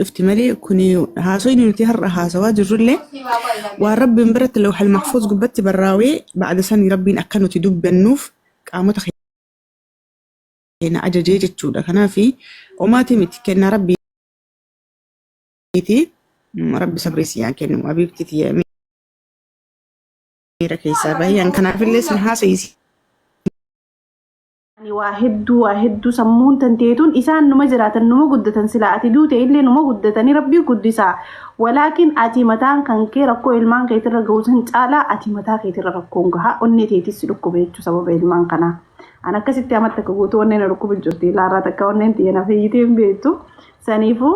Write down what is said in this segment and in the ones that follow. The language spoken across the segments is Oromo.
Dhufti malee kuni haasofni nuti har'a haasawaa jirrullee waan rabbiin biratti lawhal mahfuuz gubbatti barraawee ba'ada sanii rabbiin akka nuti dubbannuuf qaamota keenya ajajee jechuudha. Kanaaf omaatii miti kennaa rabbiiti. Rabbi sabrii si haa kennu. Abiibti tiyya miira keessaa bahee an kanaafillee sin haasayisi. Ani waa hedduu waa hedduu sammuun tanteetun isaan numa jiraatan numa guddatan silaa ati duute illee numa guddatanii rabbii guddisaa walaakin ati mataan kan kee rakkoo ilmaan keetirra gahu san caalaa ati mataa keetirra rakkoon gahaa onnee teetis si dhukkuba jechuu sababa ilmaan kanaa an akkasitti amma takka guutuu onnee na dhukkuba jirti ilaarraa takka onneen tiyya na fayyitee hin beektu saniifuu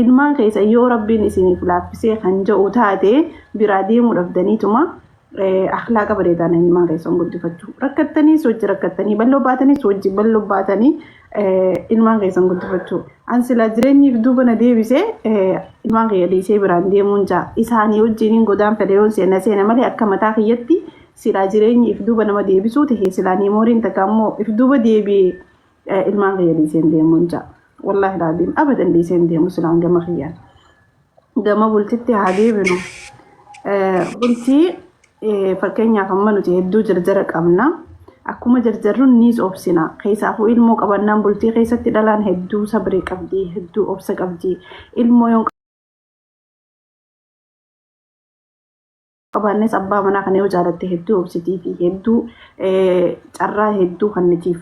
ilmaan keessa yoo rabbiin isiniif laaffisee kan ja'u taate biraa deemuu dhabdaniituma Akhlaaqa bareedaan ilmaan keessan guddifachuu. Rakkattaniis wajji rakkattanii bal'oo baataniis wajji bal'oo baatanii ilmaan keessan guddifachuu. An silaa jireenyiif duuba na deebise ilmaan kiyya dhiisee biraan deemuun jaa. Isaanii wajjiniin godaan fedhe yoon seena seena malee akka mataa kiyyatti silaa jireenyi if duuba nama deebisuu tahe silaa niimooriin takka ammoo if duuba deebi'ee ilmaan kiyya dhiiseen deemuun jaa. Wallaahi laaziim abadan dhiiseen deemu silaan gama kiyyaan. Gama bultitti haa deebinu. Bultii fakkeenyaaf amma nuti hedduu jarjara qabna. Akkuma jarjarru niis obsina. Keessaafuu ilmoo qabannaan bultii keessatti dhalaan hedduu sabrii qabdi, hedduu obsa qabdi. Ilmoo yoo qabaannes abbaa manaa kana yoo jaalatte hedduu obsitii fi hedduu carraa hedduu kannitiif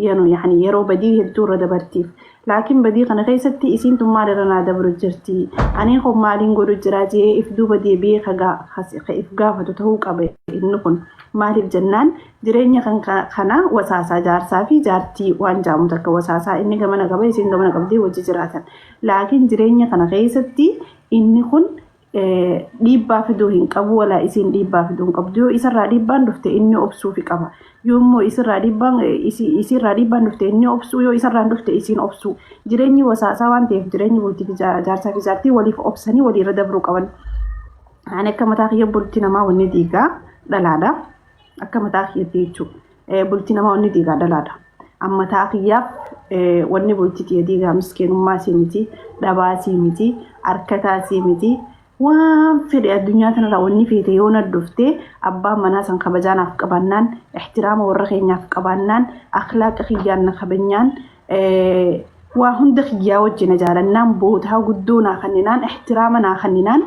yani yeroo badii hedduu irra dabartiif. Laakiin badii kana keessatti isiin tun maal irra naa dabru jirti, aniin kun maaliin godhu jira jee if duuba deebi'ee ka if gaafatu ta'uu qaba. Inni kun maaliif jennaan jireenya kan kana wasaasaa jaarsaa fi jaartii waan jaamu takka wasaasaa inni gamana qaba isiin gamana qabdee wajji jiraatan. Laakiin jireenya kana keessatti inni kun dhiibbaa fiduu hin qabu walaa isiin dhiibbaa fiduu hin qabdu. Yoo isarraa dhiibbaan dhufte inni obsuufi qaba, yoo immoo isirraa dhiibbaan isiirraa dhiibbaan dhufte inni obsuu, yoo isarraan dhufte isiin obsuu. Jireenyi wasaasaa waan ta'eef jireenyi bultii fi jaarsaa fi jaartii waliif obsanii waliirra dabruu qaban. Ani akka mataa kiyya bultii namaa wanni diigaa dhalaadha. Akka mataa kiyyatti jechuudha. Bultii namaa wanni diigaa dhalaadha. Amma mataa kiyyaaf wanni bultii tiyya diigaa miskiinummaa sii miti, dhabaa sii miti, harkataa sii miti. Waan fedhe addunyaa tanarraa wanni feete yoo na dhufte abbaan manaa san kabajaa naaf qabaannaan, ihtiraama warra keenyaaf qabaannaan, akhlaaqa kiyyaan na kabanyaan, waa hunda kiyyaa wajji na jaalannaan, bootaa guddoo naa kanninaan, ihtiraama naa kanninaan,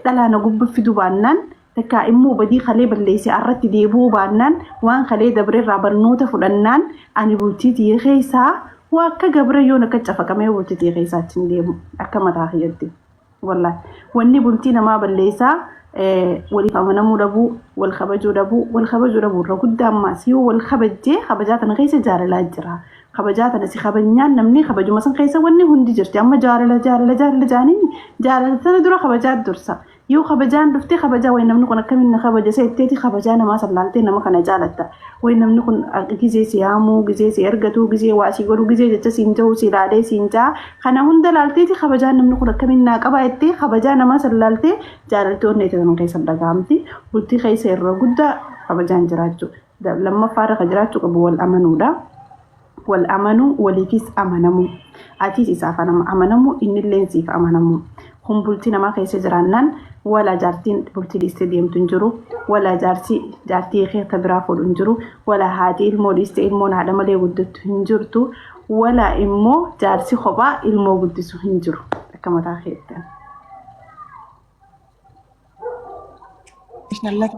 dhalaa na gubba fidu baannaan, takkaa immoo badii kalee balleesse arratti deebi'uu baannaan, waan kalee dabre irraa barnoota fudhannaan, ani bultii tiyya keessaa waa akka gabra yoon akka cafaqamee bultii tiyya keessaa achi hin deemu akka mataa kiyyatti. Wallaahi wanni bultii namaa balleessaa waliif amanamuu dhabuu, wal kabajuu dhabuu, wal kabajuu dhabuu irra guddaa ammaas yoo wal kabajjee kabajaa tana keessa jaalalaa jira. Kabajaa tana si kabajnaan namni kabajuma san keessa wanni hundi jirti. Amma jaalala jaalala jaalala jaaniin jaalala tana dura kabajaa dursa. Yoo kabajaan dhufte kabajaa wayi namni kun akkamiin na kabaja isa jetteeti kabajaa namaa san laaltee nama kana jaalatta. Wayi namni kun gizee si yaamuu, gizee si ergatu, gizee waa si godhu, gizee jecha siin jahu si laalee siin ja'a. Kana hunda laalteeti kabajaan namni kun akkamiin naa qaba jettee kabajaa namaa san laaltee jaalalti onnee tee sana keessa dhaga'amti. Bultii keessa irra guddaa kabajaan jiraachuu. Lammaffaa irra kan jiraachuu qabu wal amanuudha. Wal amanuu, waliifis amanamuu. Atiis isaaf amanamuu, innilleen siif amanamuu. Kun bultii namaa keessa jiraannaan walaa jaartiin bultii dhiistee deemtu hin jiru, walaa jaarsi jaartii hiikee ta biraa fuudhu hin jiru, walaa haati ilmoo dhiistee ilmoon haadha malee guddattu hin jirtu, walaa immoo jaarsi kophaa ilmoo guddisu hin jiru. Akka mataa keettan. Mashallah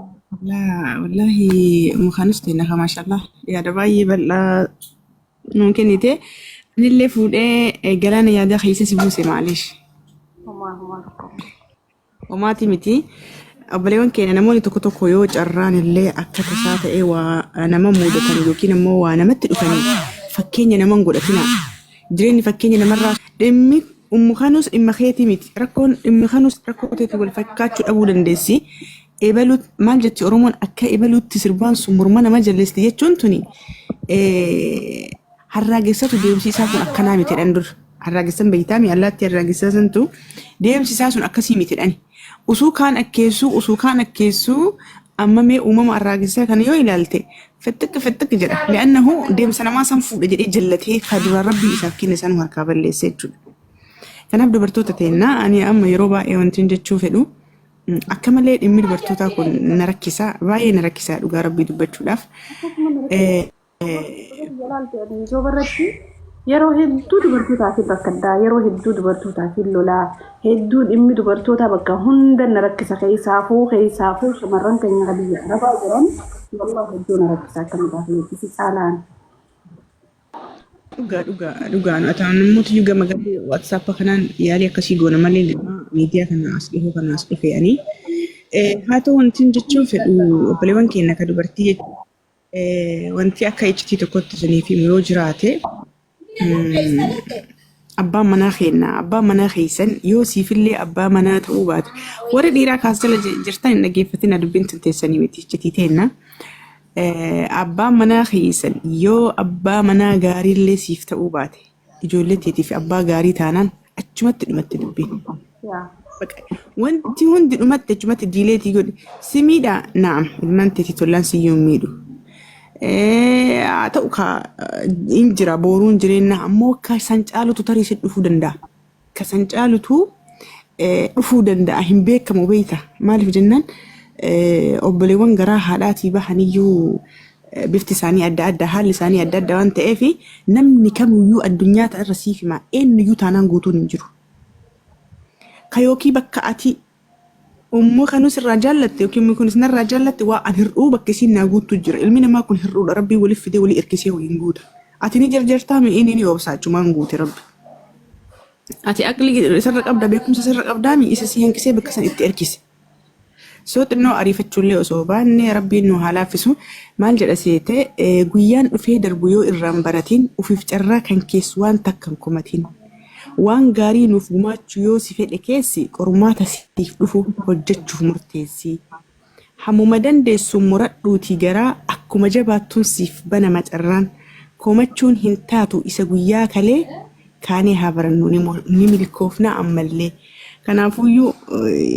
wallahi mukanis ta'e nafa mashallah yaada baay'ee bal'aa nuun kennite. Anillee fuudhee galaana yaadaa keessa si buuse maalish. Homaa homaa tokko. Homaati miti. Obboleewwan keenya namoonni tokko tokko yoo carraan illee akka tasaa ta'ee waa nama muudatan yookiin immoo waa namatti dhufanii fakkeenya nama hin godhatina. Jireenyi fakkeenya namarraa dhimmi Ummu Kanus dhimma keetii miti. Rakkoon dhimmi Kanus rakkoo teetii wal fakkaachuu dhabuu dandeessi. Ebalu maal jetti Oromoon akka ebaluutti sirbaan sun morma nama jallisti jechuun tuni harraagessatu deemsi isaa kun akkanaa miti jedhan dur. Harraagessan beektaami allaattii harraagessaa santu deemsi isaa sun akkasii miti jedhani. Usuu kaan akkeessuu usuu kaan akkeessuu amma mee uumama arraagessaa kana yoo ilaalte fixxiq fixxiq jedha. Li'annahu deemsa namaa san fuudha jedhee jallatee ka duraan rabbii isaaf kenne san harkaa balleesse jechuudha. Kanaaf dubartoota teenna ani amma yeroo baay'ee wanti jechuu fedhu akka malee dhimmi dubartootaa kun na rakkisa, baay'ee na rakkisa dhugaa rabbii dubbachuudhaaf. Irratti yeroo hedduu dubartootaaf rakkaddaa, yeroo hedduu dubartootaaf lolaa, hedduu dhimmi dubartootaa bakka hunda na rakkisa. Keessaafuu shamarran keenya biyya arabaa jiran wallah hedduu na rakkisa akka mataaf si caalaan. Dhugaa, dhugaa, dhugaa. Ataan namoota gama garee WhatsApp kanaan yaalii akkasii goona malee gama miidiyaa kana as dhihoo kana as dhufe ani. Haa ta'u, wanti jechuun fedhu obboleewwan keenya akka dubartii jechuudha. Wanti akka iccitii tokkotti isiniif himu yoo jiraate, abbaan manaa keenya, abbaan manaa keessan yoo siifillee abbaa manaa ta'uu baate, warri dhiiraa kaas jala jirtan hin dhaggeeffatin, dubbiin tun teessanii miti, iccitii teenna. Abbaan manaa keessan yoo abbaa manaa gaariillee siif ta'uu baate, ijoollee teetiif abbaa gaarii taanaan achumatti dhumatti dubbiin. Wanti hundi dhumatti achumatti diileetii godhi. Si miidhaa? Naam, ilmaan teetii tollaan siyyuu hin miidhu. Haa ta'u kaa, hin jira booruun jireenya ammoo akka san caalutu tarii si dhufuu danda'a. Akka san caalutu dhufuu danda'a, hin beekamu beeyta. Maaliif jennaan, obboleewwan garaa haadhaatii bahaniyyuu bifti isaanii adda adda, haalli isaanii adda adda waan ta'eef, namni kamiyyuu addunyaa irra siif hima, eenyuyyuu taanaan guutuun hin jiru. Ka yookiin bakka ati ummoo kanus irraa jaallatte yookiin ummi kunis narraa jaallatte, waa an hir'uu bakka isiin naa guuttu jira. Ilmi namaa kun hir'uudha. Rabbiin waliif fidee walii hirkisee waliin guuta. Ati ni jarjartaa mi, inni ni obsa, achumaan guute rabbi. Ati aqlii isarra qabda, beekumsa isarra qabdaa mi, isa si hanqisee bakka san itti erkise. Soo xinnoo ariifachuullee osoo baanne rabbiin nu haa laaffisu. Maal jedha seete, guyyaan dhufee darbu yoo irraan baratiin, ufiif carraa kan keessu waan takka hin komatiin. Waan gaarii nuuf gumaachuu yoo si fedhe keessi, qormaata siif dhufu hojjechuuf murteessi. Hammuma dandeessu muradhuutii garaa, akkuma jabaattuun siif banama carraan. Komachuun hin taatu isa guyyaa kalee, kaanee haa barannu, ni milkoofna ammallee. Kanaafuyyuu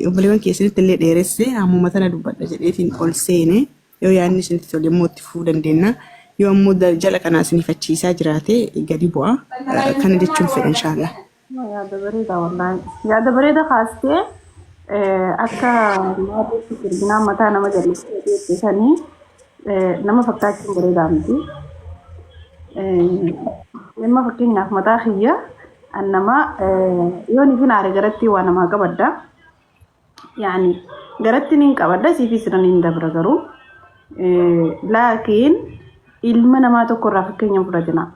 obboleewwan keessanitti illee dheeressee hammuma tana dubbadha jedheetiin ol seene. Yoo yaadni isinitti tole immoo itti fufuu dandeenya. Yoo ammoo jala kanaa isinifachiisaa jiraate gadi bu'a. Kana jechuun fedha inshaallah. Yaada bareedaa, wallaahi. Yaada bareeda kaastee akka maatiitti sirginaa mataa nama jallisee dhiyeesse sanii nama fakkaachuun bareedaa miti. Dhimma fakkeenyaaf mataa kiyya an nama yoo ni finaare garatti waa namaa qabadda. Yaani garatti niin qabadda, siifis irra niin dabra garuu. Laakiin ilma namaa tokko irraa fakkeenya hin fudhatina.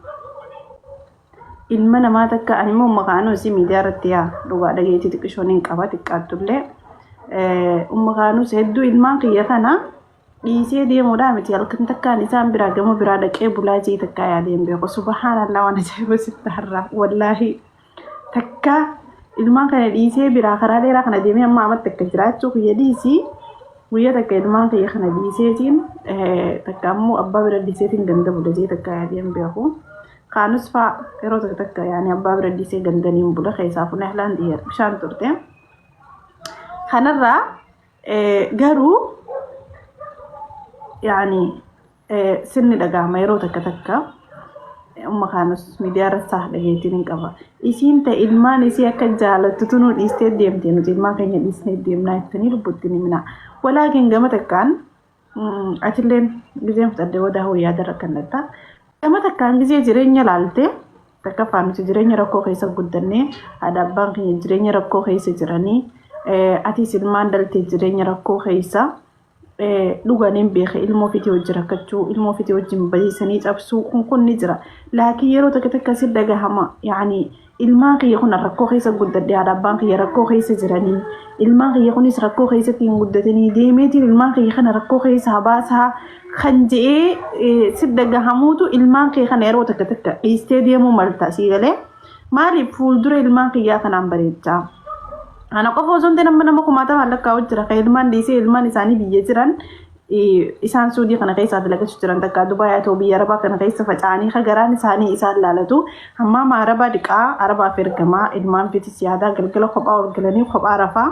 Ilma namaa takka ani immoo maqaan isii miidiyaa irratti yaa dhugaa dhageettii xiqqishoo niin qaba xiqqaattullee. Umma kaanus hedduu ilmaan kiyya kana dhiisee deemuudhaa miti, halkan takkaan isaan biraa gama biraa dhaqee bulaa jee takkaa yaadeen beeku. Subhaanallah, waan ajaa'iba sitti har'a wallaahi. Takka ilmaan kana dhiisee biraa karaa dheeraa kana deemee amma amatti akka jiraachuu kiyya dhiisii, guyyaa takka ilmaan kiyya kana dhiiseetiin, takka ammoo abbaa bira dhiiseetiin ganda bula jee takka yaadeen beeku. Kaanus faa yeroo takka takka yaani abbaa bira dhiisee gandaniin bula, keessaa fuunee ahlaan bishaan turte. Kanarraa garuu yaani sirni dhagahama yeroo takka takka. Umma kaanus miidiyaa irratti saa dhageettiin hin qaba. Isiin ta'e ilmaan isii akka jaalattu tunuu dhiistee deemte, nuti ilmaan keenya dhiisnee deemnaa jettanii lubbutti ni himina. Walaakin gama takkaan atilleen gizeen fudhadhee booda hawwi yaada rakkannatta. Gama takkaan gizee jireenya laalte, takkaffaa nuti jireenya rakkoo keessa guddannee, haadha abbaan keenya jireenya rakkoo keessa jiranii, atis ilmaan dhaltee jireenya rakkoo keessa dhuganiin beeke, ilmoo ofiitii wajjin rakkachuu, ilmoo ofiitii wajjin baay'isanii cabsuu kun ni jira. Laakiin yeroo takka takka si dhagahama, yaani ilmaan kiyya kun rakkoo keessa guddadhe, haadha abbaan kiyya rakkoo keessa jiranii, ilmaan kiyya kunis rakkoo keessatti hin guddatanii, deemeetiin ilmaan kiyya kana rakkoo keessa baasaa kan je'ee si dhagahamuutu ilmaan kee kana yeroo takka takka dhiistee deemuu malta sii galee. Maaliif? Fuuldura ilmaan kiyyaa kanaan bareechaa. Ana qofa osoo hin ta'in amma nama kumaatamaan lakkaa'u jira. Kan ilmaan dhiisee ilmaan isaanii biyya jiran, isaan Suudii kana keessaa dalagachuu jiran, takka Dubaay haa ta'u biyya Arabaa kana keessa faca'anii ka garaan isaanii isaan laalatu. Hammaama Arabaa dhiqaa, Arabaaf ergamaa, ilmaan fitis yaadaa, galgala kophaa ol galanii kophaa rafaa.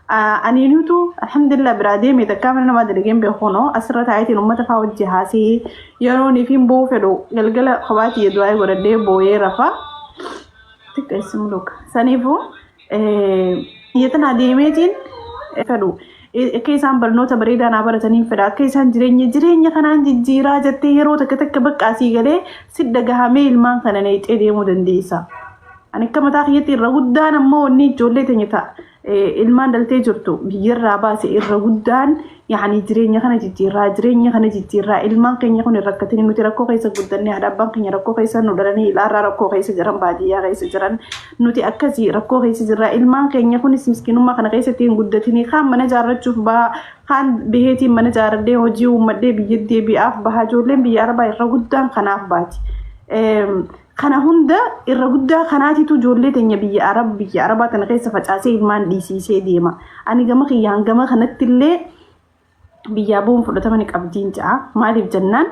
Ani nutu alhamdulillah biraa deeme, takkaa mana namaa dalageen beeku noo asirra taa'eetiin uummata fa'aa wajji haasee yeroon ifiin boo'uu fedhu galgala kophaatti du'aa godhadhee boo'ee rafaa. Xiqqeessi muluka. Saniifuu biyya tana deemeetiin fedhu. Akka isaan barnoota bareedaa naa barataniin fedha. Akka isaan jireenya kanaan jijjiiraa jettee yeroo takka takka bakka asii galee si dhagahamee ilmaan kana neexee deemuu dandeessa. Ani akka mataa kiyyatti irra guddaan ammoo wanni ijoollee teenya ta'a. Ilmaan dhaltee jirtu biyyarraa baase irra guddaan yaani jireenya kana jijjiirraa, jireenya kana jijjiirraa, ilmaan keenya kun hin rakkatini, nuti rakkoo keessa guddanne, haadha abbaan keenya rakkoo keessa nu dhalanii ilaarraa rakkoo keessa jiran, baadiyyaa keessa jiran, nuti akkasii rakkoo keessa jirra, ilmaan keenya kunis miskinummaa kana keessatti hin guddatini. Kaan mana ijaarrachuuf baha, kaan biheetiin mana ijaarradhee hojii uummadhee biyya deebi'aaf baha. Ijoolleen biyya arabaa irra guddaan kanaaf baati. Kana hunda irra guddaa kanaatitu ijoollee teenya biyya arabaa tana keessa facaasee ilmaan dhiisiisee deema. Ani gama kiyyaan gama kanatti illee biyyaa bu'uun fudhatama ni qabdiin ja'a. Maaliif jennaan,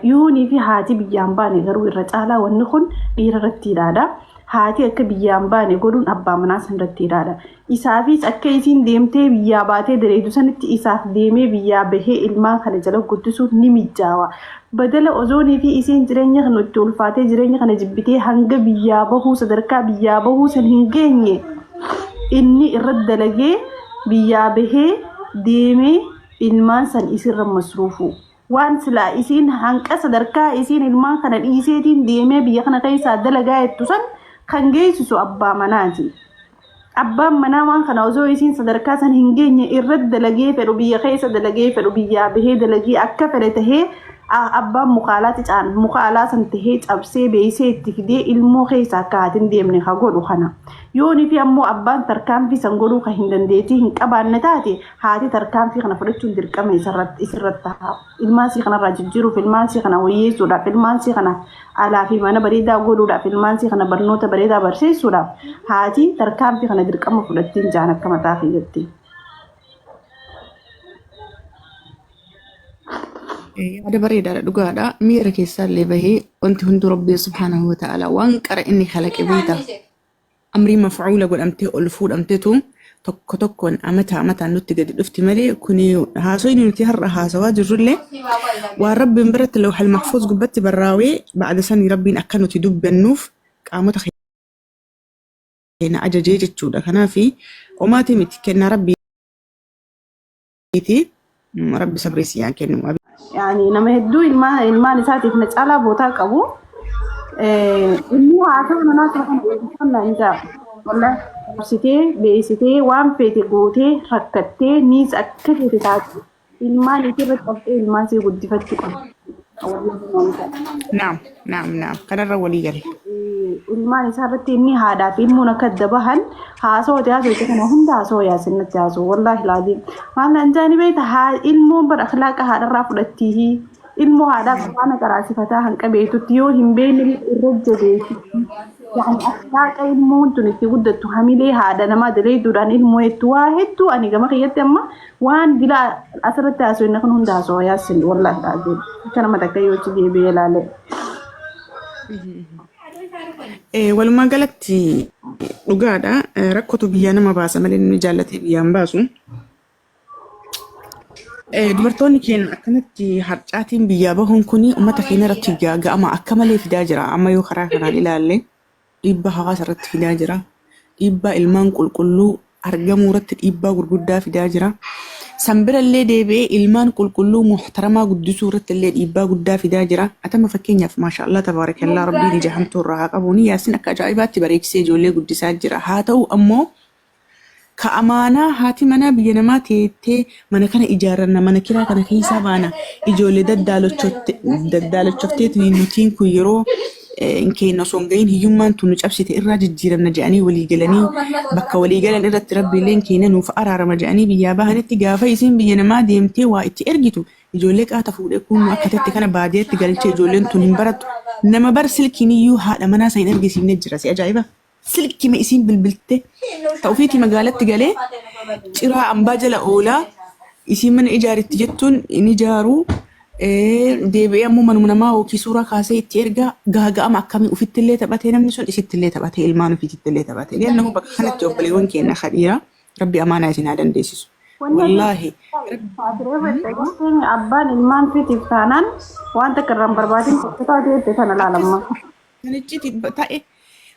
yoonii fi haati biyyaan baane garuu irra caalaa wanni kun dhiira irratti ilaala. Haati akka biyyaan baane godhuun abbaa manaa san irratti ilaala. Isaafis akka isiin deemtee biyyaa baatee dareedu sanitti isaaf deemee biyyaa bahee ilmaan kana jala guddisuun ni mijjaawa. Badala ozoonii fi isiin jireenya kana itti ulfaatee jireenya kana jibbitee hanga biyyaa bahuu sadarkaa biyyaa bahuu san hin geenye, inni irratti dalagee biyyaa bahee deemee ilmaan san isirra masruufu. Waan silaa isiin hanqa sadarkaa isiin ilmaan kana dhiiseetiin deemee biyya kana keessaa dalagaa jettu san kan geessisu abbaa manaati. Abbaan manaa waan kana osoo isiin sadarkaa san hin geenye irratti dalagee, fedhu biyya keessa dalagee, fedhu biyyaa bahee dalagee, akka fedhe tahee, abbaan mukaalaati caan muka alaa san tahee cabsee beeysee itti fidee ilmoo keessa akka haati hin deemne ka godhu kana. Yoonii fi ammoo abbaan tarkaanfii san godhuu ka hin dandeettii hin qabaanne taate, haati tarkaanfii kana fudhachuun dirqama isirratti ta'a. Ilmaan sii kanarraa jijjiiruuf, ilmaan sii kana wayyeessuudhaaf, ilmaan sii kana alaa fi mana bareedaa godhuudhaaf, ilmaan sii kana barnoota bareedaa barsiisuudhaaf haati tarkaanfii kana dirqama fudhattiin jaan akka mataa kiyyatti. Yaada bareedaadha, dhugaadha. Miira keessaallee bahee wanti hunduu Rabbiin subhaanahu wa ta'ala waan qara inni kalaqe beekta. Amrii maf'uula godhamtee ol fuudhamtetu tokko tokkoon amata amataan nutti gadi dhufti malee, kuni haasofni nuti har'a haasawaa jirrullee waan Rabbiin biratti lawhal mahfuuz gubbatti barraawee ba'ada sanii Rabbiin akka nuti dubbannuuf qaamota keenya ajajee jechuudha. Kanaaf omaatii miti, kennaa Rabbiiti. Rabbi sabrii si haa kennu. Yaani nama hedduu ilmaan isaatiif na caalaa bootaa qabu. Inni haasawaa manaa isaa kana eebbifannaa hin jaa. Wallahi obsitee beeksitee waan feete gootee rakkattee niis akka feete taate ilmaan isirra qabxee ilmaan isii guddifachuu qabdi. Wallahi naan jaa. Naam, naam, naam. Kanarra walii gale. Ilmaan isaa irratti inni haadhaa fi ilmoon akka adda bahan haasawaa haasawaa kana hunda haasawaa yaasin natti haasawaa, wallaahi laazim. Maal naan jaani beekta, haa ilmoon bar akhlaaqa haadharraa fudhattii, ilmoo haadhaa quraana qaraasifataa hanqa beektutti yoo hin beekne irra jabeessi. Yani akhlaaqa ilmoon tun itti guddattu hamilee haadha namaa daleeyduudhaan ilmoo hedduu waa hedduu. Ani gama kiyyatti amma waan bila asirratti haasawaa kun hunda haasawaa yaasin, wallaahi laazim, akka nama takka yoo itti deebi'ee ilaale. Walumaa galatti dhugaadha. Rakkootu biyyaa nama baasa malee namni jaallatee biyyaan baasu. Dubartoonni keenya akkanatti harcaatiin biyyaa bahuun kun uummata keenya irratti gaaga'ama akka malee fidaa jira. Amma yoo karaa kanaan ilaalle dhiibbaa hawaasa irratti fidaa jira. Dhiibbaa ilmaan qulqulluu argamuu irratti dhiibbaa gurguddaa fidaa jira. San bira illee deebi'ee ilmaan qulqulluu muhtaramaa guddisuu irratti illee dhiibbaa guddaa fidaa jira. Atama fakkeenyaaf, maashaallah tabaarakallaa, Rabbiin ija hamtuu irraa haa qabuuni, Yaasin akka ajaa'ibaatti bareechisee ijoollee guddisaa jira. Haa ta'u ammoo ka amaanaa haati manaa biyya namaa teettee mana kana ijaarranna, mana kiraa kana keessaa baana, ijoollee daddaalachofteetiin nutiin kun yeroo hin keenya osoo hin gahin hiyyummaan tun nu cabsite irraa jijjiiramna jedhanii walii galanii, bakka walii galan irratti Rabbiilleen keenya nuuf araarama jedhanii biyyaa bahanitti, gaafa isiin biyya namaa deemtee waa itti ergitu ijoollee qaata fuudhee kun akka tetti kana baadiyyaatti galchee ijoolleen tun hin barattu. Nama bar silkiin iyyuu haadha manaa isa hin argisiifne jira, si ajaa'iba. Silkima isiin bilbilte ta ofiitii magaalatti galee ciraa ambaa jala oolaa, isiin mana ijaaritti jettuun hin ijaaru, deebi'ee ammoo manuma namaa yookiin suuraa kaasee itti ergaa. Gaaga'ama akkamii ofitti illee taphatee, namni sun isitti illee taphatee, ilmaan ofiitti illee taphatee. Liannahu bakka kanatti obboleewwan keenya kadhiira Rabbi amaanaa isin haa dandeessisu. Wallaahi. Abbaan ilmaan fitiif taanaan waan takka irraa hin barbaadin tokko taatee kana laalamma. Kan icciiti ta'e.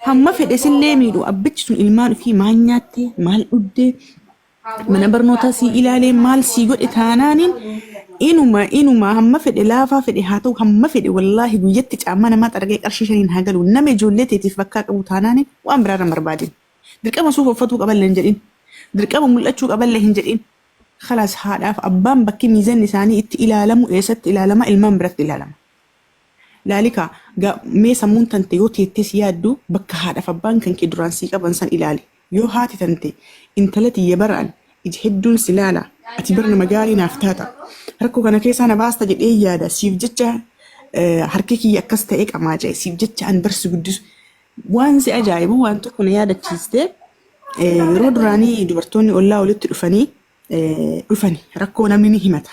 Hamma fedhe sillee miidhu abbichi sun ilmaan ofii maal nyaattee maal dhugdee mana barnootaa sii ilaalee maal sii godhe taanaaniin inuma inuma hamma fedhe laafaa fedhe haa ta'u hamma fedhe wallaahi guyyatti caammaa namaa xaragee qarshii shaniin haa galu nama ijoollee teetiif bakkaa qabu taanaaniin waan biraa irra hin barbaadin. Dirqama suufa uffatuu qaballee hin jedhin. Dirqama mul'achuu qaballee hin jedhin. Khalaas haadhaaf abbaan bakki miizanni isaanii itti ilaalamu eessatti ilaalama ilmaan biratti ilaalama. Laali kaa ga mee sammuun tante yoo teettee si yaaddu bakka haadhaaf abbaan kan kee duraan sii qaban san ilaali. Yoo haati tante intala tiyya bara an ija hedduun si laala ati bar nama gaarii naaf taata rakkoo kana keessaa na baasta jedhee yaada siif jecha harki kiyya akkas ta'ee qamaaca'e siif jecha an bar si guddisu waan si ajaa'ibu waan tokko na yaadachiiste yeroo duraanii dubartoonni ollaa walitti dhufanii dhufani rakkoo namni ni himata.